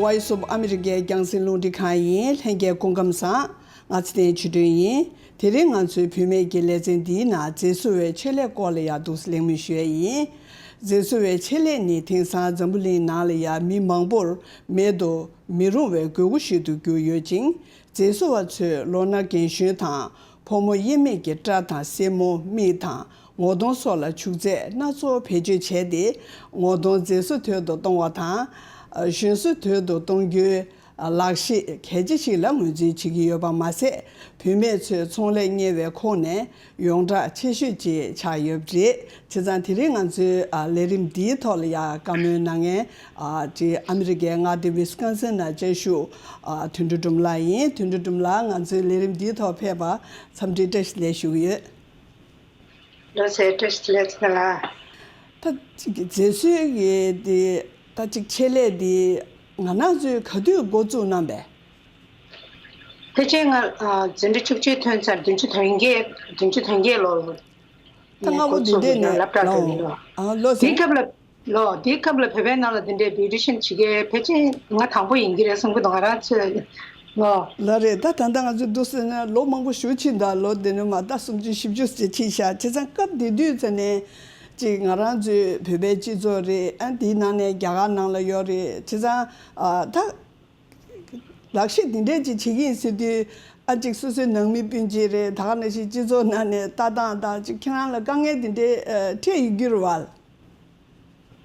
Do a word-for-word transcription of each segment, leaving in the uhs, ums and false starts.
ཝོ་ཡི་སི་ཨོཕ་ཨ་མི་རི་ཀའི་རྒྱང་སྲིང་རླུང་འཕྲིན་ཁང་ཡིན། ལྷན་རྒྱས་སྐུ་ཁམས་བཟང་། ང་ཚེ་བརྟན་ཆོས་སྒྲོན་ཡིན། དེ་རིང་ང་ཚོའི་བུད་མེད་ཀྱི་ལེ་ཚན་འདིའི་ནང་མཛེས་བཟོ་བའི་ཆེད་ལས་སྐོར་ལ་ཡང་འདུག་སེ་གླེང་མོལ་ཞུ་ཡས་ཡིན། མཛེས་བཟོ་བའི་ཆེད་ལས་ནི་དེང་སང་འཛམ་བུ་གླིང་ནང་ལ་ཡང་མི་མང་པོར་མེད་དུ་མི་རུང་བའི་དགོས་མཁོ་ཞིག་ཏུ་གྱུར་ཡོད་ཅིང་། མཛེས་བཟོ་བ་ཚོས་ལོ་ན་རྒན་གཞོན་དང་ཕོ་མོ་དབྱེར་མེད་ཀྱི་སྐྲ་དང་སེན་མོ། མིག་དང་ངོ་གདོང་སོགས་ལ་བྱུག་རྫས་སྣ་ཚོགས་བེད་སྤྱོད་བྱས་ཏེ། ངོ་གདོང་མཛེས་བཟོ་དོད་དུ་གཏོང་བ་དང་། གཞོན་བཟོ་དོད་དུ་གཏོང་རྒྱུའི་ལག་ཤེས་གལ་ཆེ་ཞིག་ལ་ངོས་འཛིན་བྱེད་ཀྱི་ཡོད་པ་མ་ཟད། བུད་མེད་ཚོའི་ཚོང་ལས་གཉེར་བའི་ཁོངས་ནས་ཡོངས་གྲགས་ཆེ་ཤོས་ཅིག་ཆགས་ཡོད་པ་རེད། བྱས་ཙང་དེ་རིང་ང་ཚོའི་ཨ་ལས་རིམ་འདིའི་ཐོག་ལ་ཡང་བཀའ་མོལ་གནང་མཁན་ཨ་ཅིག་ཨ་མི་རི་ཀའི་མངའ་སྡེ་ཝི་སི་ཀོན་སིན་ནང་བཅའ་བཞུགས་ཨ་དོན་གྲུབ་སྒྲོལ་མ་ལགས་ཡིན། དོན་གྲུབ་སྒྲོལ་མ་ལགས་ང་ཚོའི་ལས་རིམ་འདིའི་ཐོག་ཕེབས་པར་འཚམས་འདྲི་བཀྲ་ཤིས་བདེ་ལེགས་ཞུ་གི་ཡོད། ལགས་སོ། བཀྲ་ཤིས་བདེ་ལེགས་ལགས། ད་ཅིག་མཛེས་བཟོའི་གི་དེ་ད་ཅིག་ཆེད་ལས་དེ་ང་རང་ཚོས་ག་དུས་འགོ་བཙུགས་གནང་པས། ཕལ་ཆེར་ང་ཨ་འཛིན་གྲྭ་བཅུ་གཅིག་ཐོན་ཚར་བདུན་ཅུ་དོན་བརྒྱད་བདུན་ཅུ་དོན་བརྒྱད་ལོར་ད་སྔ་པོ་འགོ་འདི་འདྲས་བཙུགས་ནས་ཀྱང་སློབ་གྲྭ་འགྲོ་ལོ། མི་ལོ། ཨ་ལོ་དེའི་ཟེར། སྐབས་ལ་ལོ་དེའི་སྐབས་ལ་བོད་པའི་ནང་ལ་འདི་འདྲའི་བིའུ་ཊི་ཤན་བྱེད་མཁན་ཕལ་ཆེར་ང་དང་པོ་ཡིན་གྱི་རེད་བསམ་གྱི་འདུག་ང་རང་ཚོས་ལོ། ལ་རེད། ད་ད་ལྟ་ང་ཚོས་འདུག་ཟེར་ན་ལོ་མང་པོ་ཞེ་ཕྱིན་འདུག་ལོ་དེ་ནས་མ་ད་སུམ་ཅུ་བཞི་བཅུ་ཙམ་ཕྱིན་ཤག་བྱས་ཙང་སྐབས་དེ་དུས་ཙམ་ནས་ཅིག་ང་རང་ཚོའི་བོད་པའི་སྤྱི་ཚོགས་རེད། ཨ་དེའི་ནང་ནས་རྒྱ་གར་ནང་ལ་ཡོད་རེད། བྱས་ཙང་ཨ་ད་ལག་ཤེས་འདི་འདྲས་ཅིག་བྱེད་ཀྱི་ཡིན་ཟེར་དུས་ཨ་ཅིག་སོ་སོའི་ནང་མི་སྤུན་མཆེད་རེད། ད་ག་ནང་བཞིན་སྤྱི་ཚོགས་ནང་ནས་ལྟ་སྟངས་དང་ཅིག་ཁྱེད་རང་ལ་དཀའ་ངལ་འདི་འདྲས་ཨ་འཕྲད་ཡོད་ཀྱི་རེད་བ།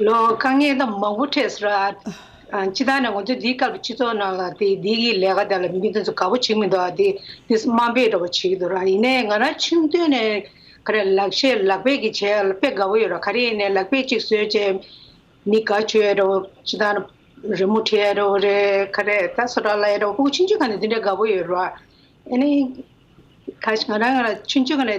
ལོ་དཀའ་ངལ་ད་མང་པོ་འཕྲད་སོང་ར། ཨ་སྤྱིར་བཏང་ནས་ང་ཚོ་འདིའི་སྐབས་ལ་སྤྱི་ཚོགས་ནང་ལ་དེ་འདི་གི་ལས་ཀ་དེ་ལ་མི་དེ་ཚོ་དགའ་པོ་བྱེད་མི་འདུག་ཨ་དེ་དེ་དམའ་འབེབས་འདྲ་པོ་བྱེད་ཀྱི་འདུག་ར། ཡིན་ནའི་ང་རང་ཆུང་དུས་ནས་ག་རེ་ལག་ཤེས་ལག་པས་ཀྱི་བྱས་ལ་དཔེ་དགའ་པོ་ཡོད་ར། ག་རེ་ཡིན་ནའི་ལག་པས་ཅིག་བཟོས་བྱས་མི་དགའ་བྱོས་འདྲ་པོ་སྤྱིར་བཏང་རི་མོ་བྲིས་འདྲ་པོ་རེད། ག་རེ་ད་བཟོ་གྲྭ་ལ་ཡ་འདྲ་པོ་ཕྲུ་གུ་ཆུང་ཆུང་ག་ནས་འདི་འདྲ་དགའ་པོ་ཡོད་ར། ཨ་ནི། ཁ་ཤས་ང་རང་ང་རང་ཆུང་ཆུང་ནས་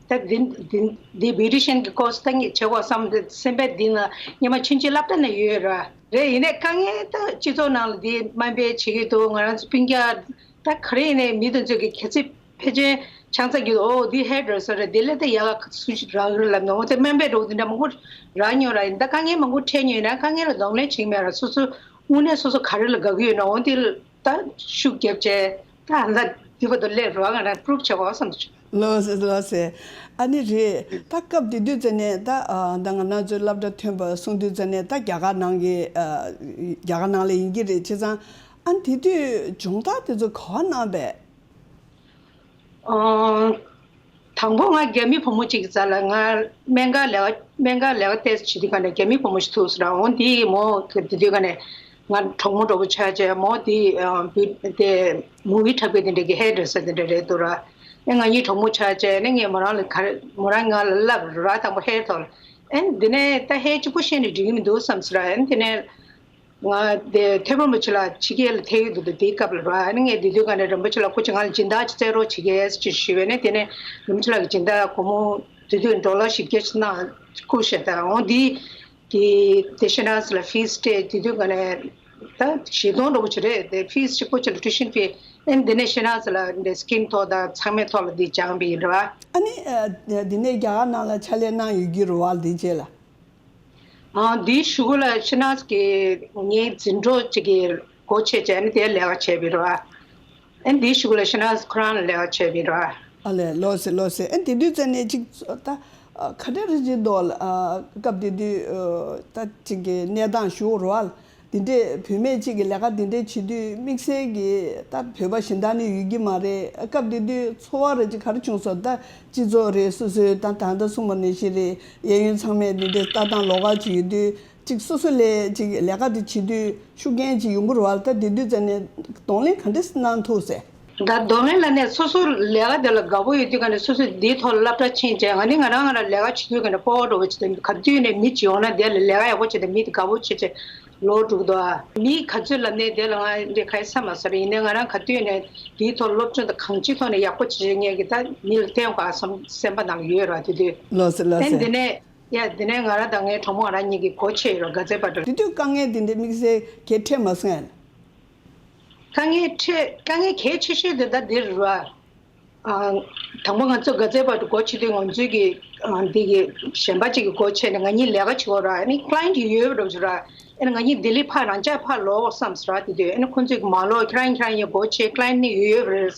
ད་འདི་འདི་འདི་བིའུ་ཊི་ཤན་གྱི་ཀོར་སི་ད་ངས་བྱེད་དགོས་བསམ་སྟེ་སེམས་པ་འདི་ན་སྔོན་མ་ཆུང་ཆུང་སློབ་གྲྭ་ནས་ཡོད་ར། རེད། ཡིན་ནའི་དཀའ་ངལ་ད་སྤྱི་ཚོགས་ནང་ལ་འདི་དམའ་འབེབས་བྱེད་ཀྱི་འདུག་ང་རང་ཚོ་སྤུན་ཀྱག་ད་ག་རེ་ཡིན་ནའི་མི་དེ་ཚོ་གི་གལ་སྲིད་ཕལ་ཆེར་ཆང་ས་གི་ཨོ་འདི་ཧེར་ཌི་རེ་སར་རེད། འདི་ལས་ད་ཡག་ག་སུ་ཞིག་རག་གི་རེད་ལབ་ན་འོ་དེ་དམའ་འབེབས་འདྲ་པོ་འདི་འདྲ་མང་པོ་རག་མྱོང་ར། ཡིན་ད་དཀའ་ངལ་མང་པོ་འཕྲད་མྱོང་ཡིན་ན་དཀའ་ངལ་ལ་གདོང་ལེན་བྱེད་ཀྱི་མེད་ར། སོ་སོ་དངོས་གནས་སོ་སོ་ག་རེ་ལ་དགའ་གི་ཡོད་ན་འོ་འདི་ད་ཤུགས་རྒྱབ་བྱས་ད་ཨ་ད་འདི་བར་དུ་སླེབས་རོགས་ང་རང་པུ་རུབ་བྱེད་དགོས་བསམ་སོང་། ལགས་སེ་ལགས་སེ། ཨ་ནི་རེད། ད་སྐབས་དེ་དུས་ཙམ་ནས་ད་ཨ་ད་ང་རང་ཚོའི་སློབ་གྲྭ་ཐོན་པ་སོང་དུས་ཙམ་ནས་ད་རྒྱ་གར་ནང་གི་ཨ་རྒྱ་གར་ནང་ལ་ཡིན་གྱི་རེད། བྱས་ཙང་ཨ་དེ་དུས་སྦྱོང་བརྡར་དེ་ཚོ་ག་པར་གནང་པས། ཨ། དང་པོ་ང་རྒྱ་མི་བུ་མོ་གཅིག་གི་རྩ་ལ་ང་སྨན་ཁང་ལས་ཀ་སྨན་ཁང་ལས་ཀ་ཏོག་ཙམ་བྱེད་དུས་ག་ནས་རྒྱ་མི་བུ་མོ་ཞིག་ཐུག་སོང་ར། འོ་དེ་ཡིས་མོ་དེ་དུས་ག་ནས་ང་གྲོགས་མོ་འདྲ་པོ་ཆགས་བྱས། མོ་དེ་ཨ་བུ་དེ་མུ་བི་འཁྲབ་མཁན་དེ་འདྲ་གི་ཧེར་ཌི་རེ་སར་དེ་འདྲ་རེད་འདུག་ར། ཨེ་ང་གཉིས་གྲོགས་མོ་ཆགས་བྱས་ནས་ངས་མོ་རང་ལ་ག་རེ་མོ་རང་ང་ལ་ལབ་ར། དང་པོ་ཧེར་ཐོག་ལ། ཨེ་འདི་ནས་ད་ཧེར་གཅིག་པོ་ཤེས་ནས་འགྲིག་གི་མི་འདུག་བསམ་སོང་ར། ཨེ་འདི་ནས། ང་དེ་ཐེག་པ་རིན་པོ་ཆེ་ལ་ཕྱི་རྒྱལ་ལ་ཐེག་ཡོད་འདུག་དེའི་སྐབས་ལ་ར། ཨ་ནི་ངས་དེ་དུས་ག་ནས་རིན་པོ་ཆེ་ལ་སྐུ་མཁྱེན་ང་ལ་སྦྱིན་བདག་ཅིག་བཙལ་རོགས་བྱེད་གས་ཅེས་ཞུས་པས་ནས། དེ་ནས་རིན་པོ་ཆེ་ལགས་ཀྱིས་སྦྱིན་བདག་སྒོར་མོ་དེ་དུས་ཌོ་ལར་བཞི་བརྒྱ་ཅིག་གནང་བསྐུར་བཞག་ད་འོང་དེ་གི་དེ་ཤི་ནང་ལ་ཕིས་སྤྲད། དེ་དུས་ག་ནས་ད་བཞི་སྟོང་འདྲ་པོ་ཅིག་རེད། དེ་ཕིས་གཅིག་པོ་ཅིག་ལ་ཊི་ཡུ་ཤན་ཕི། ཨ་ནི་དེ་ནས་ཤི་ནང་ལ་འདི་སི་ཀིམ་ཐོག་དང་ཚང་མའི་ཐོག་ལ་འདི་སྦྱངས་པ་ཡིན་ར། ཨ་ནི་ཨ་དེ་ནས་རྒྱ་གར་ནང་ལ་ཕྱག་ལས་གནང་ཡོད་ཀྱི་རེད་བ། དེ་རྗེས་ལ། ཨ་འདིའི་གཞུག་གུ་ལ་ཤི་ནང་གི་ངའི་འཛིན་གྲོགས་གཅིག་གིས་སྒོ་ཕྱེ་བྱས་ནས་དེར་ལས་ཀ་བྱས་པ་རེད་བ། ཨ་འདིའི་གཞུག་གུ་ལ་ཤི་ནང་ཁོ་རང་ལ་ལས་ཀ་བྱས་པ་རེད་བ། ཨ་ལས་ལགས་སེ་ལགས་སེ། ཨ་དེ་དུས་ཙམ་ནས་ཅིག་ད་ཨ་ག་འདྲ་རེད་ཅིག་འདུག་ཨ་སྐབས་དེ་དུས་ཨ་ད་ཅིག་གི་གནས་སྟངས་ཞུ་རོགས་ཨ། དེ་འདྲས་བུད་མེད་ཅིག་གིས་ལས་ཀ་དེ་འདྲས་བྱེད་དུས་དམིགས་བསལ་གྱི་ད་བོད་པ་གཞན་དག་ནི་ཡོད་ཀྱི་མ་རེད། སྐབས་དེ་དུས་ཚོར་བ་རེ་ཅིག་ག་རེ་བྱུང་སོང་། ད་སྤྱི་ཚོགས་རེད། སོ་སོའི་ད་ད་ལྟ་གསུངས་པ་ནང་བཞིན་རེད། གཡས་གཡོན་ཚང་མས་དེ་འདྲས་ལྟ་སྟངས་ལོགས་ཀ་ཅིག་ཡོད་དུས་ཅིག་སོ་སོ་ལས་ཅིག་ལས་ཀ་དེ་བྱེད་དུས་ཤུགས་རྐྱེན་ཅིག་ཡོང་གི་རེད་བ། ད་དེ་དུས་ཙམ་ནས་གདོང་ལེན་ག་འདྲས་གནང་ཐུབ་ཟེར། ད་གདོང་ལེན་ལ་ནས་སོ་སོ་ལས་ཀ་དེ་ལ་དགའ་པོ་ཡོད་དུས་ག་ནས་སོ་སོ་འདིའི་ཐོག་ལ་སློབ་གྲྭ་ཕྱིན་བྱས། ང་ནི་ང་རང་ང་རང་ལས་ཀ་བྱེད་དུས་ག་ནས་སྤོབས་པ་འདྲ་པོ་བྱེད་དེ། ག་དུས་ནས་མི་བྱེད་འོང་ན་དེ་ལ་ལས་ཀ་ཡག་པོ་བྱེད་དེ་མི་དེ་དགའ་པོ་བྱེད་བྱེད་ལོག་འགྲོ་གི་འདུག་ཨ། མི་ག་ཚོད་ལབ་ནས་དེ་ལ་ང་འདི་ག་ཡེ་ས་མ་ཟ་རེད། ཡིན་ནའི་ང་རང་ག་དུས་ནས་འདིའི་ཐོག་སློབ་སྦྱོང་དང་གང་ཅིའི་ཐོག་ནས་ཡག་པོ་བྱེད་བྱེད་ངེས་ཀྱི་ད་མི་ལ་བསྟན་དགོས་ཨ་བསམ་སེམས་པ་ནང་ལ་ཡོད་ར། དེ་དུས་ལགས་སེ་ལགས་དེ་སེ། འདི་ནས་ཡ་འདི་ནས་ང་རང་དང་ངའི་གྲོགས་མོ་ང་རང་གཉིས་ཀྱི་སྒོ་ཕྱེ་ཡོད་ར། ག་ཚད་པ་འདྲ། དེ་དུས་དཀའ་ངལ་དེ་འདྲ་དམིགས་བསལ་གལ་འཕྲད་མ་སོང་ཨ། དཀའ་ངལ་འཕྲད་དཀའ་ངལ་གལ་ཆེ་ཤོས་དེ་ད་འདིར་ར། ཨ། དང་པོ་ང་ཚོ་ག་ཚོད་བར་དུ་སྒོ་ཕྱེ་དུས་ང་ཚོའི་གི་ཨ། འདི་གི་གཞན་པ་ཅིག་གི་སྒོ་ཕྱེ་ནས་ང་གཉིས་ལས་ཀ་བྱེད་དགོས་ར། ཨ་ནི་client་ཡོད་རོགས་བྱོས་ར། ཨ་ནི་ང་གཉིས་ལྡི་ལི་ཕར་རང་ཅག་ཕར་ལོག་བསམ་སོང་ར། དེ་དུས་ཨ་ནི་ཁོང་ཚོས་མ་ལོག་ཁྱེད་རང་ཁྱེད་རང་གཉིས་སྒོ་ཕྱེ། client་ནི་ཡོད་ཡོད་རེད།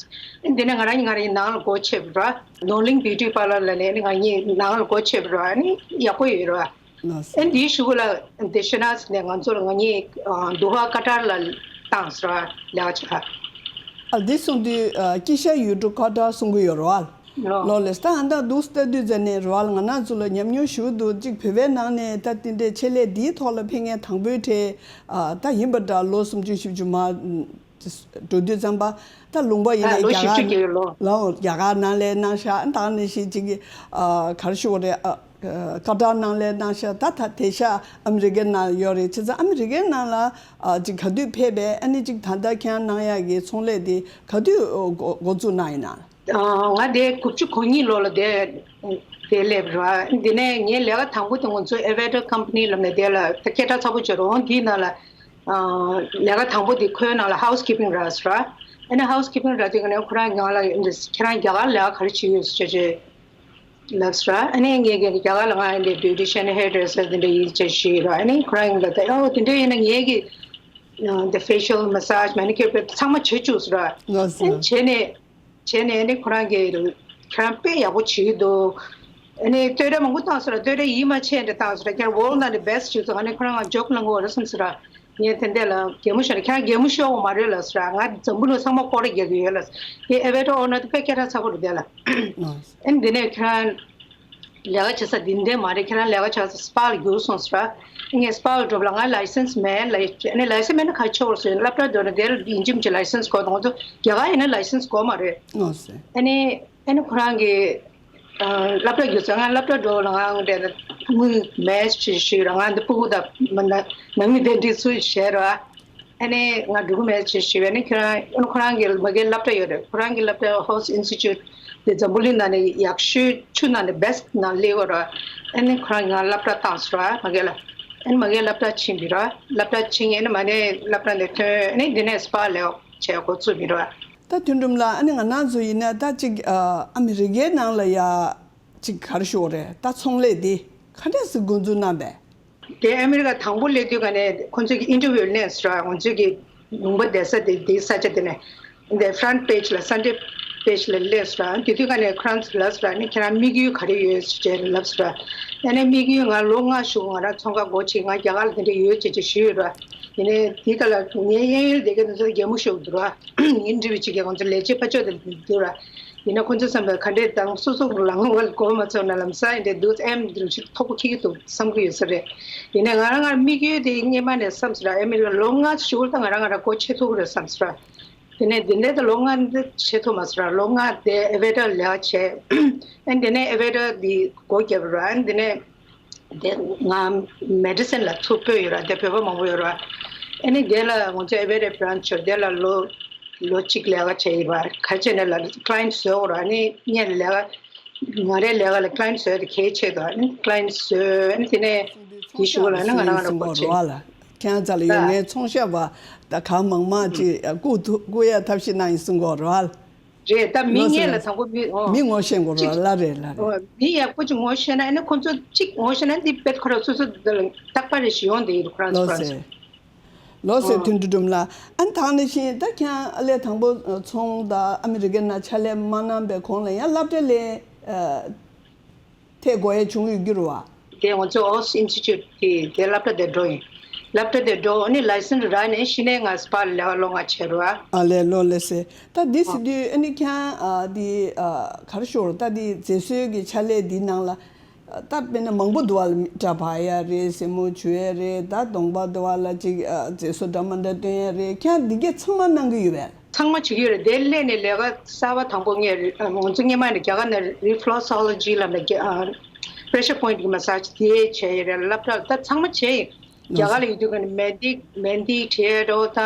ཨ་ནི་དེ་ནས་ང་རང་གཉིས་ང་རང་གཉིས་ནང་ལ་སྒོ་ཕྱེ་བ་ར། Noeling Beauty Parlour་ལ་ནས་ཨ་ནི་ང་གཉིས་ནང་ལ་སྒོ་ཕྱེ་བ་ར། ཨ་ནི་ཡག་པོ་ཡོད་ར། ལགས་སོ། ཨ་ནི་དེའི་གཞུག་ལ་དེ་ཤེ་ནཱས་ནས་ང་ཚོ་ལ་ང་གཉིས་ཨ། དོ་ཧ་ཀ་ཏར་ལ་བཏང་སོང་ར། ལས་ཀ་བྱེད་ག་ཨ། འདི་གསུངས་དུས་ཨ། དཀྱིལ་ཤར་ཡུལ་གྲུ་ཀ་ཏར་གསུང་གི་ཡོད་རེད་བ། ལོ་ལོ་ལེ། ད་ཨ་ད་འདུག་ལྟ་དུས་ཙ་ནས་རེད་བ། ང་རང་ཚོ་ལ་ཉམས་མྱོང་ཞུ་འདུག་ཅིག་བོད་པའི་ནང་ནས་ད་དེ་འདྲའི་ཆེད་ལས་འདིའི་ཐོག་ལ་ཕེབས་མཁན་དང་པོའི་གྲས་ཨ། ད་ཡིན་པ་འདྲ། ལོ་སུམ་ཅུ་བཞི་བཅུ་མ་འགྲོ་དུས་ཙམ་པ། ད་ལུང་པ་ཡིན་ན་ཨ། ལོ་རྒྱ་བཞི་བཅུ་གར་གྱི་ལོ། ལོ་རྒྱ་གར་ནང་ལ་གནང་ཤག་ད་ནི་ཞིག་ཅིག་གི་ཨ། ག་རེ་ཞུ་དགོས་རེད། ཨ། ཀ་ཏར་ནང་ལ་གནང་ཤག་ད་ད་དེ་ཤག་ཨ་མི་རི་ཀའི་ནང་ཡོད་རེད། བྱས་ཙང་ཨ་མི་རི་ཀའི་ནང་ལ་ཨ། ཅིག་ག་དུས་ཕེབས་པས། ཨ་ནི་ཅིག་ད་ལྟ་ཁྱེད་རང་གནང་ཡག་གི་ཚོང་ལས་དེ་ག་དུས་འགོ་འགོ་འཛུགས་གནང་ཡིན་ན། ཨ། ང་དེ་དགུ་བཅུ་གོ་གཉིས་ལོ་ལ་དེ་དེ་སླེབས་རེད་བ། དེ་ནས་ངའི་ལས་ཀ་དང་པོ་དེ་ང་ཚོ་Aviator Company་ལབ་ནས་དེ་ལ་ད་སྐད་གྲགས་ཚ་པོ་བྱས་རེད། འོང་དེའི་ནང་ལ་ཨ། ལས་ཀ་དང་པོ་དེ་ཁོའི་ནང་ལ་housekeeping་རག་སོང་ར། ཨ་ནི་housekeeping་རག་དུས་ཀ་ནས་ཁོ་རང་ང་ལ་ཁྱེད་རང་རྒྱ་གར་ལ་ལས་ཀ་ག་རེ་བྱེད་ཡོད་ཟེར་བྱས་ལབ་སོང་ར། ཨ་ནི་ངས་རྒྱ་གར་ལ་ང་འདི་beautician hairdresser་དེ་འདྲ་ཡིན་ཅེས་ཞུས་ར། ཨ་ནི་ཁོ་རང་ལ་ད་ཨོ་དེ་འདྲ་ཡིན་ན་ངས་ཀྱི་the facial massage manicure་པའི་ཚང་མ་བྱེད་བཅུག་སོང་ར། ཨ་ནི་བྱས་ནས་བྱས་ནས་ཨ་ནི་ཁོ་རང་གིས་ཁྱེད་རང་དཔེ་ཡག་པོ་བྱེད་ཀྱི་འདུག་ཨ་ནི་སྟོད་ཁྲ་མང་པོ་བཏང་སོང་ར། སྟོད་ཁྲ་ཡིད་མ་ཆེས་འདྲ་བཏང་སོང་ར། ཁྱེད་རང་world་ནང་ནས་best་བྱེད་སོང་། ཨ་ནི་ཁོ་རང་ང་joke་གནང་གི་ཡོད་རེད་བསམ་སོང་ར། ངས་དེ་འདྲ་ལ་གད་མོ་ཤོར་ནས། ཁྱེད་རང་གད་མོ་ཤོར་བ་མ་རེད་ལབ་སོང་ར། ང་འཛམ་བུ་གླིང་ཚང་མ་སྐོར་ར་རྒྱག་གི་ཡོད་ལབ་སོང་། དེ་Aviator owner་དེ་དཔེ་སྐད་གྲགས་ཚ་པོ་རེད་དེ་ལ། ཨ་ནི་དེ་ནས་ཁྱེད་རང་ལས་ཀ་བྱེད་ས་འདི་འདྲ་མ་རེད། ཁྱེད་རང་ལས་ཀ་བྱེད་ས་spa་ལ་འགྱུར་སོང་ཟེར་ར། ངས་spa་ལ་འགྲོ་བ་ལ་ང་license་མེད་ལབ། ཨ་ནི་license་མེད་ན་ག་རེ་བྱེད་དགོས་ཟེར། སློབ་གྲྭ་འགྲོ་ན་དེ་ལ་ཡིན་གཅིག་མིན་གཅིག་license་དགོས་དང་། ང་ཚོ་རྒྱ་གར་ཡིན་ན་license་དགོས་མ་རེད། ཨ་ནི་ཨ་ནི་ཁོ་རང་གིས་ཨ། སློབ་གྲྭ་འགྱུར་ཚེ་ང་སློབ་གྲྭ་འགྲོ་བ་ལ་ང་དེ་དངུལ་མེད་ཅེས་ཞུས་ར། ང་འདི་ཕྲུ་གུ་དང་མ་ན་ནང་མི་དེ་འདྲ་ཚོ་བྱས་ར། ཨ་ནི་ང་འགྲོ་གི་མེད་ཅེས་ཞུས་པས། ཨ་ནི་ཁྱེད་རང་ཨ་ནི་ཁོ་རང་གི་མ་གིའི་སློབ་གྲྭ་ཡོད་རེད། ཁོ་རང་གི་སློབ་གྲྭ་Hose Institute་དེ་འཛམ་བུ་གླིང་ནང་ནས་ཡག་ཤོས་ཆུ་ནང་ནས་best་ནང་སླེབས་ཡོད་རེད། ཨ་ནི་ཁོ་རང་གིས་ང་སློབ་གྲྭ་བཏང་སོང་ར། མ་གི་ལ་ཨ་ནི་མ་གིའི་སློབ་གྲྭ་ཕྱིན་པ་རེད། སློབ་གྲྭ་ཕྱིན་ཨ་ནི་མ་ནས་སློབ་གྲྭ་ནས་ཐོན་ཨ་ནི་འདི་ནས་spa་ལས་བྱས་འགོ་བཙུགས་པ་རེད། ད་དོན་གྲུབ་ལགས། ཨ་ནི་ང་རང་ཚོ་ཡིན་ན་ད་ཅིག་ཨ་ཨ་མི་རི་ཀའི་ནང་ལ་ཡ་ཅིག་ག་རེ་ཞུ་དགོས་རེད། ད་ཚོང་ལས་འདི་ག་འདྲས་སེ་འགོ་འཛུགས་གནང་པས། དེ་ཨ་མི་རི་ཀ་དང་པོ་སླེབས་དུས་ཀ་ནས་ཁོང་ཚོས་ཀྱི་interview་ལེན་སོང་ར། ང་ཚོས་ཀྱི་ལུང་པ་བསྡད་ས་དེ་དེའི་ས་ཆ་དེ་ནས་འདི་front page་ལ་Sunday page་ལ་སླེབས་སོང་ར། དེ་དུས་ཀ་ནས་ཁོ་རང་ཚོས་ལབ་སོང་ར། ཨ་ནི་ཁྱེད་རང་དམིགས་ཡུལ་ག་རེ་ཡོད་ཟེར་ལབ་སོང་ར། ཨ་ནི་དམིགས་ཡུལ་ང་ལོ་ལྔ་གཞུག་ང་རང་ཚོང་ཁང་སྒོ་ཕྱེ། ང་རྒྱ་གར་ལ་དེ་འདྲ་ཡོད་ཅེས་ཅེས་ཞུས་ཡོད་ར། ཡིན་ནའི་དེའི་སྐབས་ལ་ངའི་གཡས་གཡོན་ལ་བསྡད་མཁན་དེ་ཚོ་གད་མོ་ཤོར་འདུག་ར། ངའི་འདྲི་བའི་ཅིག་གིས་ང་ཚོ་ལས་བྱེད་ཕར་ཕྱོགས་དེ་འདུག་ར། ཡིན་ན་ཁོ་ཚོས་བསམ་པའི་ག་འདྲས་དང་སོ་སོ་ལང་ལོང་བ་ལ་གོ་མ་ཚོར་ན་ལམ་སང་འདྲས་འདུག་ཨེམ་འདྲ་ཞིག་མཐོ་པོ་འཁྱེར་གྱི་འདུག་བསམ་གྱི་ཡོད་ས་རེད། ཡིན་ནའི་ང་རང་ང་དམིགས་ཡུལ་དེ་སྔོན་མ་ནས་བསམ་སོང་ར། ཨ་མི་རི་ཀ་ལོ་ལྔ་གཞུག་ལ་ད་ང་རང་ང་རང་སྒོ་ཕྱེ་ཐུབ་ཀྱི་རེད་བསམ་སོང་ར། དེ་ནས་དེ་འདྲས་ད་ལོ་ལྔ་འདི་ཕྱེ་ཐུབ་མ་སོང་ར། ལོ་ལྔ་དེ་Aviator་ལས་ཀ་བྱས། ཨ་དེ་ནས་Aviator་འདི་སྒོ་བརྒྱབ་ར། ཨ་དེ་ནས་དེ་ང་Madison་ལ་ཚུར་སྤོས་ཡོད་ར། དེ་བོད་པ་མང་པོ་ཡོད་ར། ཨ་ནི་དེ་ལ་ང་ཚོ་Aviator་branch་ཡོད་ར། དེ་ལ་ལོ་ལོ་གཅིག་ལས་ཀ་བྱས་ཡིན་པ། ག་རེ་བྱས་ནས་ལ་client་བཟོས་ཡོད་ར། ཨ་ནི་ངས་ལས་ཀ་ང་རའི་ལས་ཀ་ལ་client་བཟོས་དེ་གལ་ཆེ་དོ། ཨ་ནི་client་བཟོས། ཨ་ནི་དེ་ནས་དེའི་གཞུག་ལ་ཨ་ནི་ང་རང་ང་རང་སྒོ་ཕྱེ། ལ་ཁྱེད་རང་རྩ་ལ་ཡོད། ལ་ངའི་ཚོང་ཤག་པ་ད་གང་མང་མང་ཅིག་བསྐུར་ཐུབ་བསྐུར་ཡ་ཐབས་ཤེས་གནང་ཡིན་གསུང་གི་ཡོད་རེད་བ། རེད། ད་མི་ལགས་སོ། ངན་ལ་དང་པོ་མི་ཨོ། མི་ངོ་ཤེས་དགོས་རེད་བ། ལགས་རེད་ལགས་རེད། ཨོ། མི་ཡག་པོ་ཅིག་ངོ་ཤེས་ན་ཨ་ནི་ཁོ་ཚོ་གཅིག་ངོ་ཤེས་ན་འདི་དཔེ་ཁོ་རང་སོ་སོ་འདི་ལ་རྟག་པར་རེ་ཞིག་ཡོང་བསྡད་ཡོད་རེད་ཁོ་རང་ཚོ་ལགས་ཁོ་རང་སོ། ལགས་སོ། ཨོ། དོན་གྲུབ་ལགས། ཨ་ནི་ད་ནང་བཞིན་ད་ཁྱེད་རང་ཨ་ལས་དང་པོ་ཚོང་དང་ཨ་མི་རི་ཀའི་ནང་ཕྱག་ལས་མ་གནང་པའི་གོང་ལ་ཡང་སློབ་གྲྭ་ལ་ཨ། ཐད་དགོས་ཡ་བྱུང་ཡོད་རྒྱུ་རེད་བ། དེ་ང་ཚོ་Hose Institute་དེ་དེ་སློབ་གྲྭ་དེ་འགྲོ་ཡིན། སློབ་གྲྭ་དེ་འགྲོ་ཨ་ནི་license་རག་ནས་གཞི་ནས་ང་spa་ལ་ལས་ཀ་ལོ་ལྔ་བྱས་རེད་བ། ཨ་ལས་ལོ་ལས་སེ། ད་འདི་ཟེར་དུས་ཨ་ནི་ཁྱེད་རང་ཨ་འདི་ཨ་ག་རེ་ཞུ་དགོས་རེད། ད་འདི་མཛེས་བཟོའི་གི་ཕྱག་ལས་འདི་ནང་ལ་ཨ་ད་དཔེར་ན་མང་པོ་འདུག་བ། ལ་འདྲ་པར་ཡ་རེད། སེན་མོ་འཇུ་ཡ་རེད། ད་གདོང་པ་འདུག་བ། ལ་ཅིག་ཨ་མཛེས་བཟོ་འདྲ་མི་འདྲ་སྟོན་ཡ་རེད། ཁྱེད་རང་འདི་གས་ཚང་མ་གནང་གི་ཡོད་པས། ཚང་མ་བྱེད་ཀྱི་ཡོད་རེད། དེ་སླེབས་ནས་ལས་ཀ་གསར་པ་དང་པོ་ངས་རི་ང་ཚོ་སྔོན་མ་ནས་རྒྱ་གར་ནས་reflexology་ལབ་ནས་རྒྱ་ཨ་pressure point་གི་massage་དེ་བྱས་ཡོད་རེད། སློབ་གྲྭ་ད་ཚང་མ་བྱས་ཡིན། རྒྱ་གར་ལ་ཡོད་དུས་ཀ་ནས་མེ་ཏི་མེ་ཏི་བྲིས་འགྲོ་ད་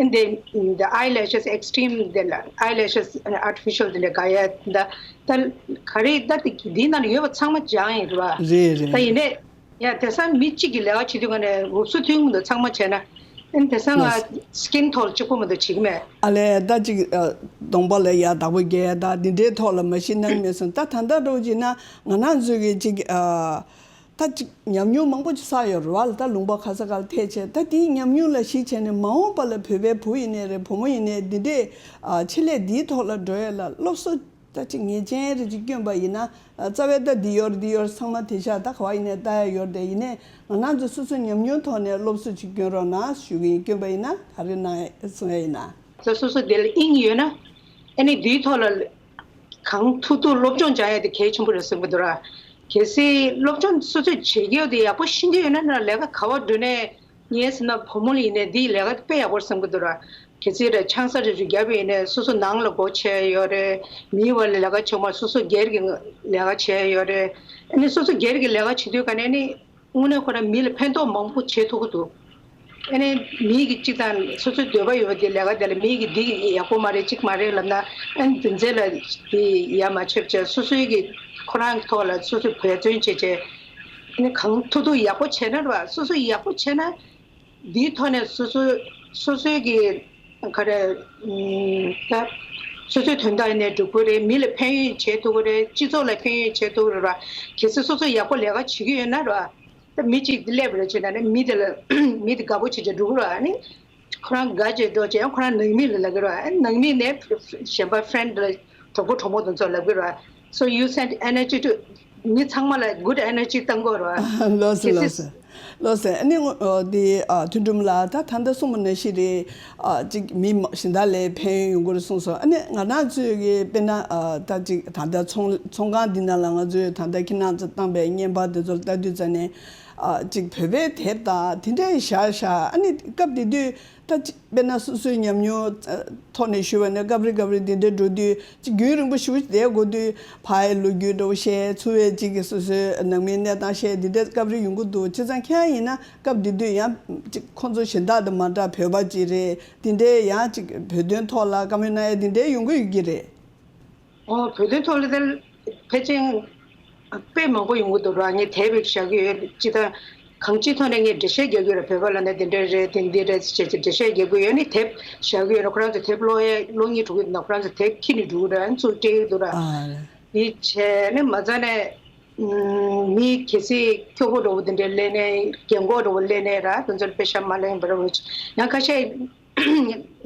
ཨ་འདི་the eyelashes extreme་དེ་ལ་eyelashes artificial་དེ་འདྲ་དགའ་ཡ་ད་ད་ག་རེ་ད་དེ་འདི་ནང་ལ་ཡོད་པ་ཚང་མ་སྦྱངས་ཡིན་རེད་བ། རེད་རེད། ད་ཡིན་ནས། ཡ་དེང་སང་མི་གཅིག་གིས་ལས་ཀ་བྱེད་དུས་ཀ་ནས་རུབ་སུ་ཐུན་མོང་དུ་ཚང་མ་བྱས་ན། ཨན་དེ་སང་ང་སི་ཀིན་ཐོག་ལ་གཅིག་པོ་མ་གཏོགས་བྱེད་ཀྱི་མེད། ཨ་ལས་ད་ཅིག་ཨ། གདོང་པ་ལ་ཡ་བདག་པོ་རྒྱག་ཡ་ད་འདི་འདྲའི་ཐོག་ལ་མ་གཞི་གནང་མེད་སོང་། ད་ད་ལྟ་འགྲོ་བྱས་ན་ང་རང་ཚོའི་གི་ཅིག་ཨ། ད་ཅིག་ཉམས་མྱོང་མང་པོ་ཅིག་བསགས་ཡོད་རེད་བ་ལ། ད་ལུང་པ་ག་ས་ག་ལ་ཐད་བྱས་ད་དེའི་ཉམས་མྱོང་ལ་གཞི་བྱས་ནས་མ་འོངས་པ་ལ་བོད་པའི་བུ་ཡིན་ནའི་རེད། བུ་མོ་ཡིན་ནའི་འདི་འདྲའི་ཨ། ཆེད་ལས་འདིའི་ཐོག་ལ་འགྲོ་ཡ་ལ་སློབ་གསོ། ད་ཅིག་ངེས་ཅན་རེ་ཅིག་བསྐྱོན་པ་ཡིན་ན། རྩ་བའི་ད་འདི་ཡོར་འདི་ཡོར་ཚང་མ་དེ་ཤ་ད་ག་བ་ཡིན་ནའི་ལྟ་ཡ་ཡོར་དེ་ཡིན་ནའི་ང་རང་ཚོ་སོ་སོའི་ཉམས་མྱོང་ཐོག་ནས་སློབ་གསོ་ཅིག་བསྐྱོན་རོགས་གནང་ཞུ་གི་ཡིན། བསྐྱོན་པ་ཡིན་ན་ག་རེ་གནང་གསུང་ཡ་ཡིན་ན། ད་སོ་སོ་དེ་ལ་དབྱིངས་ཡོད་ན་ཨ་ནི་འདིའི་ཐོག་ལ་གང་ཐུབ་ཐུབ་སློབ་སྦྱོང་སྦྱང་ཡ་དེ་གལ་ཆེན་པོ་རེད་བསམ་གི་འདུག་ར། གལ་སྲིད་སློབ་སྦྱོང་སོ་སོས་བྱེད་ཀྱི་ཡོད་དེ་ཡག་པོ་ཤེས་ཀྱི་ཡོད་ན་ན་ལས་ཀ་ག་བ་འགྲོ་ནའི། ངས་ཟེར་ན་བུ་མོ་ལ་ཡིན་ནའི་འདིའི་ལས་ཀ་དཔེ་ཡག་པོ་རེད་བསམ་གྱི་འདུག་ར། གལ་སྲིད་ར་ཆང་ས་རེ་རེ་བརྒྱབ་པ་ཡིན་ནའི་སོ་སོ་ནང་ལ་སྒོ་ཕྱེ་ཡོད་རེད། མིའི་བར་ལ་ལས་ཀ་བྱེད་མ་སོ་སོ་སྒེར་གྱི་ལས་ཀ་བྱེད་ཡོད་རེད། ཨ་ནི་སོ་སོ་སྒེར་གྱི་ལས་ཀ་བྱེད་དུས་ག་ནས་ནི་དངོས་གནས་ཁོ་རང་མི་ལ་ཕན་ཐོགས་མང་པོ་བྱེད་ཐུབ་ཀྱི་འདུག་ཨ་ནི་མི་གི་གཅིག་དང་སོ་སོའི་འདོད་པ་ཡོད་པ་དེ་ལས་ཀ་དེ་ལ་མི་གི་འདི་ཡག་པོ་མ་རེད་གཅིག་མ་རེད་ལབ་ན་ཨ་ནི་འདི་ཚེ་ལ་དེ་ཡ་མ་ཆེབ་བྱས་སོ་སོའི་གི་ཁོ་རང་གི་ཐོག་ལ་སོ་སོས་འབད་བརྩོན་བྱས་བྱས་ཨ་ནི་གང་ཐུབ་ཐུབ་ཡག་པོ་བྱས་ན་ར་སོ་སོ་ཡག་པོ་བྱས་ན། འདིའི་ཐོག་ནས་སོ་སོ་སོ་སོའི་གི་ག་རེ་ད་སོ་སོའི་དོན་དག་ནས་འགྲུབ་ཀྱི་རེད། མི་ལ་ཕན་ཡོན་བྱེད་ཐུབ་ཀྱི་རེད། སྤྱི་ཚོགས་ལ་ཕན་ཡོན་བྱེད་ཐུབ་ཀྱི་རེད་བ། གལ་སྲིད་སོ་སོ་ཡག་པོ་ལས་ཀ་བྱེད་ཀྱི་ཡོད་ན་རེད་བ། ད་མི་གཅིག་སླེབས་པ་རེད་བྱས་ན་ནི་མི་དེ་ལ་མི་དེ་དགའ་པོ་བྱེད་བྱེད་འགྲོ་གི་རེད་བ། ཨ་ནི་ཁོ་རང་དགའ་བྱས་འགྲོ་བྱས་ཡང་ཁོ་རང་ནང་མི་ལ་ལབ་ཀྱི་རེད་བ། ཨ་ནི་ནང་མི་ནས་གཞན་པ་ཕྲེན་ཌི་ལ་གྲོགས་པོ་གྲོགས་མོ་དེ་ཚོ་ལབ་ཀྱི་རེད་བ། So you send energy to མི་ཚང་མ་ལ་good energy་གཏང་དགོས་རེད་བ། ལགས་སོ་གལ་ལགས་སྲིད་སོ། ལགས་སོ། ཨ་ནི་ངོ་ཨ་འདི་ཨ་དོན་གྲུབ་ལགས་ད་ད་ལྟ་གསུངས་པ་ནང་བཞིན་རེད། ཨ་ཅིག་མི་མ་གཞན་དག་ལ་ཕན་ཡོན་ཡོང་གི་རེད་གསུངས་སོང་། ཨ་ནི་ང་རང་ཚོའི་གི་དཔེར་ན་ཨ་ད་ཅིག་ད་ལྟ་ཚོང་ཚོང་ཁང་འདི་ནང་ལ་ང་ཚོས་ད་ལྟ་ཁྱེད་རང་ཚོ་བཏང་པའི་བརྙན་པར་དེ་ཚོ་ལ་ལྟ་དུས་ཙ་ནས་ཨ་ཅིག་བོད་པའི་དེབ་དང་དེ་འདྲའི་བཞག་བཞག་ཨ་ནི་སྐབས་དེ་དུས་ད་ཅིག་དཔེར་ན་སོ་སོའི་ཉམས་མྱོང་ཨ་ཐོག་ནས་ཞུས་པ་ནས་སྐབས་རེ་སྐབས་རེ་འདི་འདྲ་འགྲོ་དུས་ཅིག་རྒྱུན་རིང་པོ་ཞེ་པོ་ཅིག་བསྡད་དགོས་དུས་ཕ་ཡི་ལོ་རྒྱུས་འདྲ་བོ་བཤད། ཚུར་བའི་ཅིག་གི་སོ་སོའི་ནང་མིའི་གནས་སྟངས་བཤད་འདི་འདྲའི་སྐབས་རེ་ཡོང་གི་འདུག་བྱས་ཙང་ཁྱེད་རང་ཡིན་ན་སྐབས་འདི་དུས་ཡང་ཅིག་ཁོང་ཚོ་གཞན་དག་དང་མ་འདྲ་བོད་པ་ཅིག་རེད། འདི་འདྲའི་ཡང་ཅིག་བོད་དོན་ཐོག་ལ་བཀའ་མོལ་གནང་ཡ་འདི་འདྲའི་ཡོང་གི་ཡོད་ཀྱི་རེད། ཨོ་བོད་དོན་ཐོག་ལ་དེ་ཕལ་ཆེར་དཔེ་མང་པོ་ཡོང་གི་འདུག་ར། ངས་དེབ་བཞག་གི་ཡོད། ཅི་ད་གང་ཅིའི་ཐོག་ནས་ངས་འགྲེལ་བཤད་རྒྱག་གི་ཡོད་ར། བོད་པ་ལབ་ན་དེ་འདྲ་རེད་དེ་འདི་རེད་ཅེས་ཅིག་འགྲེལ་བཤད་རྒྱག་གི་ཡོད་ནི་དེབ་བཞག་གི་ཡོད་ར། ཁོ་རང་ཚོ་དེབ་ཀློག་ཡས་ཀློག་སྙིང་བྲོ་གི་འདུག་ཁོ་རང་ཚོ་དེབ་ཁྱེར་ནས་འགྲོ་གི་འདུག་ར། ཚུར་སྤྲད་ཀྱི་འདུག་ར། ཨ་ལེ། འདི་བྱས་ནས་མ་རྩ་ནས་མི་གལ་སྲིད་སྐྱོ་པོ་འདྲ་བོ་དེ་འདྲ་སླེབས་ནས་རྒན་གོག་འདྲ་བོ་སླེབས་ནས་ར་དེ་ཚོར་དཔེ་ཤ་མ་ལེན་པ་འདྲ་བོ་ཡང་ཁ་ཤས།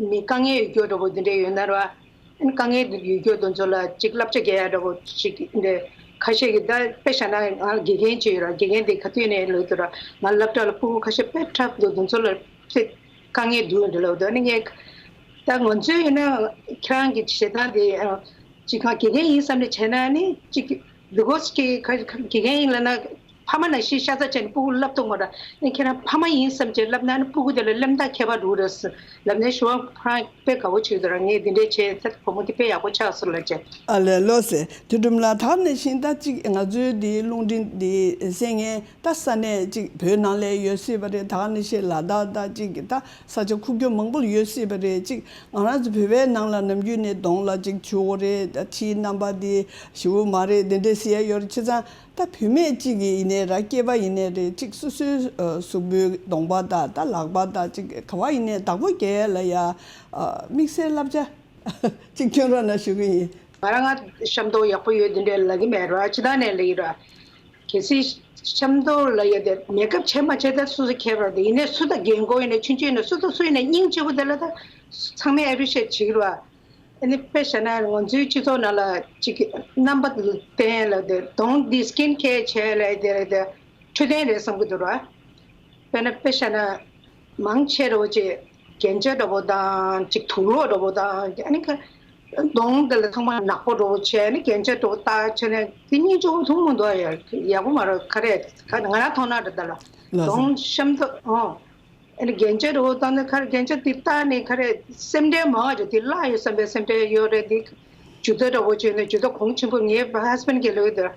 མི་དཀའ་ངལ་ཡོད་རྒྱུ་འདྲ་བོ་འདི་འདྲ་ཡོད་ན་ར། ཨ་ནི་དཀའ་ངལ་ཡོད་རྒྱུ་དེ་ཚོ་ལ་ཅིག་བསླབ་བྱ་རྒྱག་ཡ་འདྲ་བོ་ཅིག་འདི་ཁ་ཤས་ཀྱིས་ད་དཔེ་བཞག་ན་ང་དགེ་རྒན་ཅིག་ཡོད་ར། དགེ་རྒན་དེ་ག་དུས་ནས་ལོས་དུ་ར་ང་སློབ་གྲྭ་ལ་ཕྲུ་གུ་ཁ་ཤས་དཔེ་འཁྲབ་འདུག་དེ་ཚོ་ལ་དཔེ་དཀའ་ངལ་འདུག་འདི་ལབ་འདུག་ཨ་ནི་ངས་ད་ང་ཚོའི་ཡིན་ན་ཁྱེད་རང་གི་བྱེད་སྟངས་དེ་ཅིག་གང་དགེ་རྒན་ཡིན་བསམ་ནས་བྱས་ན་ཨ་ནི་ཅིག་because ཀྱི་ཁ་དགེ་རྒན་ཡིན་ལབ་ན། ཕ་མ་ནང་བཞིན་ཤ་ཚ་བྱས་ནས་སྤུ་གུ་བསླབ་ཐུབ་མ་རེད། ཨ་ནི་ཁྱེད་རང་ཕ་མ་ཡིན་བསམ་བྱས་བསླབ་ན་ཨ་ནི་སྤུ་གུ་དེ་ལ་སློབ་མཐར་ཁྱད་པར་འགྲོ་གི་རེད་ཟེར་ལབ་ནས་ཞུ་བ་ཁོ་རང་དཔེ་དགའ་བོ་བྱེད་ཀྱི་འདུག་ར། ངས་འདི་འདྲས་བྱས་ཚེ་བུ་མོ་དེ་དཔེ་ཡག་པོ་ཆགས་སོང་ལབ་བྱས། ཨ་ལས་ལོས་ཟེར་དུས་སྒྲུབ་ལ་ད་ག་ནང་བཞིན་ད་ཅིག་ང་ཚོའི་འདི་རླུང་འཕྲིན་འདི་གསན་མཁན་ད་ས་གནས་ཅིག་བོད་ནང་ལ་ཡོད་སྲིད་པ་རེད། ད་ག་ནང་བཞིན་ལ་དྭགས་ད་ཅིག་ད་ས་ཆ་ཁུག་ཀྱོག་མང་པོ་ལ་ཡོད་སྲིད་པ་རེད། ཅིག་ང་རང་ཚོ་བོད་པའི་ནང་ལ་ནམ་རྒྱུན་ནས་གདོང་ལ་ཅིག་བྱུག་དགོས་རེད། ད་ཁྲིའི་རྣམ་པ་འདི་ཞེ་པོ་མ་རེད་འདི་འདྲས་ཟེར་ཡ་ཡོད་རེད། བྱས་ཙང་། ད་བུད་མེད་ཅིག་གི་ཡིན་ནའི་ར་སྐྱེས་པ་ཡིན་ནའི་རེད། ཅིག་སོ་སོའི་ཨ་གཟུགས་པོའི་གདོང་པ་དང་ད་ལག་པ་དང་ཅིག་ག་བ་ཡིན་ནའི་བདག་པོ་རྒྱག་ཡ་ལ་ཡ་ཨ་དམིགས་བསལ་བསླབ་བྱ་ཅིག་སྐྱོན་རོགས་གནང་ཞུ་གི་ཡིན། ང་རང་ང་ཤ་མདོག་ཡག་པོ་ཡོད་འདི་འདྲའི་ལབ་ཀྱི་མེད་ར། ཅི་ད་ནས་ལབ་ཀྱི་ར། གལ་སྲིད་ཤ་མདོག་ལ་ཡ་དེ་མེག་ཨབ་བྱས་མ་བྱས་ད་སོ་སོ་ཁྱད་པར་དེ་ཡིན་ནའི་སུ་ད་རྒན་གོག་ཡིན་ནའི་ཆུང་ཆུང་ཡིན་ནའི་སུ་ད་སུ་ཡིན་ནའི་སྙིང་རྗེ་པོ་དེ་ལ་ད་ཚང་མས་ཨེ་པི་རི་ཤི་ཨེཊ་བྱེད་ཀྱི་ར། ཨ་ནི་དཔེ་བཞག་ན་ང་ཚོའི་སྤྱི་ཚོགས་ནང་ལ་ཅིག་རྣམ་པ་བསྟན་ལ་དེ་གདོང་འདི་སི་ཀིན་ཁེར་བྱས་ལ་དེ་རེད་དེ་འཕྲོད་བསྟེན་རེད་བསམ་གྱི་འདུག་ར། དཔེར་ན་དཔེ་བཞག་ན་མང་ཆེ་རོ་ཅིག་རྒྱན་ཆ་འདྲ་པོ་དང་ཅིག་དུག་ལོག་འདྲ་པོ་དང་ཨ་ནི་ཁ་གདོང་འདི་ལ་ཚང་མ་ནག་པོ་འདྲ་པོ་བྱས་ཨ་ནི་རྒྱན་ཆ་འདྲ་པོ་བཏགས་བྱས་ནས་དེ་སྙིང་རྗེ་པོ་མཐོང་མི་འདུག་ཡ་ཡག་པོ་མ་རེད། ག་རེ་ང་རང་མཐོང་སྣང་རེད་ད་ལ་ལགས་སོ། གདོང་ཤ་མདོག་ཨོ། ཨ་ནི་རྒྱན་ཆ་འདྲ་པོ་བཏང་ནས་ཁ་རེ་རྒྱན་ཆ་འདི་བཏགས་ནས་ཁ་རེ་སེམས་ཁྲལ་མང་བ་ཅིག་འདི་བརླག་ཡོད་བསམ་པའི་སེམས་ཁྲལ་ཡོད་རེད། འདི་ཇུ་ཏོ་འདྲ་པོ་བྱས་ནས་ཇུ་ཏོ་གོང་ཆེན་པོ་ངའི་ཧ་སི་བྷེན་གྱིས་ལབ་ཡོད་དེ།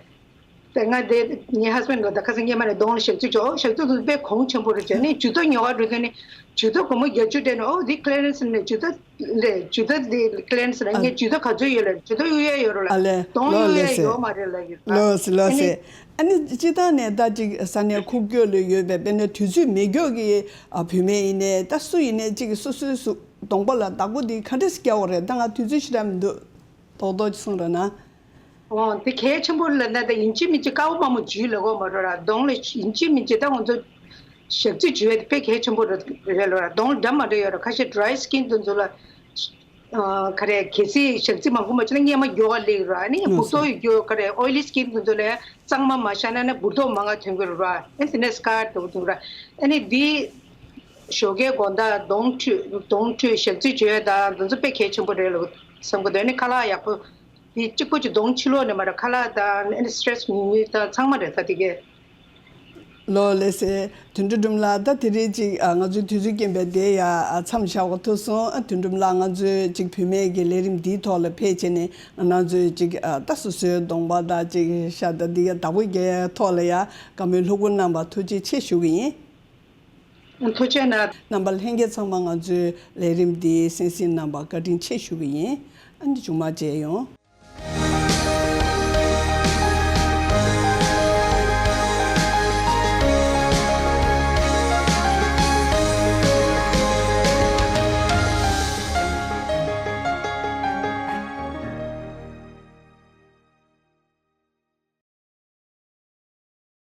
དེ་ང་དེ་ངའི་ཧ་སི་བྷེན་ཌི་ལ་ད་ཁ་སང་སྔོན་མ་ནས་གདོང་ལ་ཞག་ཚི་བྱོས། ཞག་ཚི་དེ་དཔེ་གོང་ཆེན་པོ་རེད་བྱས་ནས་ཇུས་གཏོགས་ཉོ་ག་འགྲོ་དུས་ནས་ཇུས་གཏོགས་སྒོར་མོ་བརྒྱད་ཅུ་སྤྲད་ནས། ཨོ་འདི་ཁི་ལི་རན་སི་ནས་ཇུས་གཏོགས་ལས་ཇུས་གཏོགས་འདི་ཁི་ལི་རན་སི་ལ་ངས་ཇུས་གཏོགས་ག་ཚོད་ཡོད་ལབ། ཇུས་གཏོགས་གཡུག་ཡས་ཡོད་རེད་ལབ། ཨ་ལས་གདོང་ལོ་གཡུག་ལས་ཡས་ཟེར། ཡོད་མ་རེད་ལབ་ཡོད་ལ། ལོ་ཟེར་ལོ་ཨ་ནི་ཟེར། ཨ་ནི་སྤྱིར་བཏང་ནས་ད་ཅིག་ས་གནས་ཁུག་ཀྱོག་ལ་ཡོད་པའི་དཔེར་ན་དུས་ཚོད་མེད་ཀྱོག་གི་ཨ་བུད་མེད་ཡིན་ནའི་ད་སུ་ཡིན་ནའི་ཅིག་སོ་སོའི་སུ་གདོང་པ་ལ་བདག་པོ་འདི་ག་འདྲས་སེ་རྒྱག་དགོས་རེད། ད་ང་དུས་ཚོད་ཞེ་དྲག་མི་འདུག་རྡོག་རྡོག་ཅིག་གསུངས་རོགས་གནང་། ཨོ་དེ་གལ་ཆེན་པོ་ལབ་ན་ད་ཡིན་གཅིག་མིན་གཅིག་དཀར་པོ་དམར་པོ་ཇུས་ལབ་དགོས་མ་རེད་ར། གདོང་ལ་ཡིན་གཅིག་མིན་གཅིག་ད་ང་ཚོ་ཞག་ཚི་ཇུས་པ་དེ་དཔེ་གལ་ཆེན་པོ་རེད་ལབ་ར། གདོང་ལ་འདྲ་མི་འདྲ་ཡོད་ར། ཁ་ཤས་ཌི་རའི་སི་ཀིན་དེ་ཚོ་ལ་ཨ་ག་རེ་གལ་སྲིད་ཞག་ཚི་མང་པོ་མ་བྱུང་ན་སྔོན་མ་མགྱོགས་པ་སླེབས་ར། ཨ་ནི་འབུར་ཏོག་ཡོད་རྒྱུ་ག་རེ་ཨོའི་ལི་སི་ཀིན་དེ་ཚོ་ལ་གཙང་མ་མ་བཞག་ན་ན་འབུར་ཏོག་མང་ང་ཐོན་གི་རེད་ར། ཨ་དེ་ནས་སྐར་དེ་ཚོ་ཐོན་གི་ར། ཨ་ནི་འདི་ཞོགས་ཀའི་དགོང་དག་གདོང་ཁྲུས་གདོང་ཁྲུས་ཞག་ཚི་བྱོས་དང་དེ་ཚོ་དཔེ་གལ་ཆེན་པོ་རེད་ལབ་བསམ་གི་འདུག་ཨ་ནི་ཁ་ལག་ཡག་པོ། དེ་གཅིག་པོ་གཅིག་གདོང་ཕྱི་ལོགས་ནས་མ་རེད། ཁ་ལག་དང་ཨ་ནི་སི་ཊེ་རེ་སི་ཉུང་ཉུང་དང་ཚང་མ་རེད་ད་དེ་གས། ལོ་ལེགས་སེ། དོན་གྲུབ་སྒྲོལ་མ་ལགས། ད་དེ་རིང་ཅིག་ཨ་ང་ཚོའི་དུས་ཚོད་རྐྱེན་པས་དེ་ཡ་ཨ་མཚམས་བཞག་པ་ཐུག་སོང་། ཨ་དོན་གྲུབ་ལགས་ང་ཚོའི་ཅིག་བུད་མེད་ཀྱི་ལས་རིམ་འདིའི་ཐོག་ལ་ཕེབས་བྱས་ནས་ང་རང་ཚོའི་ཅིག་ཨ་ད་སོ་སོའི་གདོང་པ་དང་ཅིག་ཤ་དང་འདི་ག་བདག་པོ་རྒྱག་ཐོག་ལ་ཡ་བཀའ་མོལ་ལྷུག་པོ་གནང་བར་ཐུགས་རྗེ་ཆེ་ཞུ་གི་ཡིན། ཐུགས་རྗེ་གནང་། རྣམ་པ་ལྷན་རྒྱས་ཚང་མ་ང་ཚོའི་ལས་རིམ་འདི་གསན་གཟིགས་གནང་བར་བཀའ་དྲིན་ཆེ་ཞུ་གི་ཡིན། ཨ་ནི་མཇུག་མ་མཇལ་ཡོང་།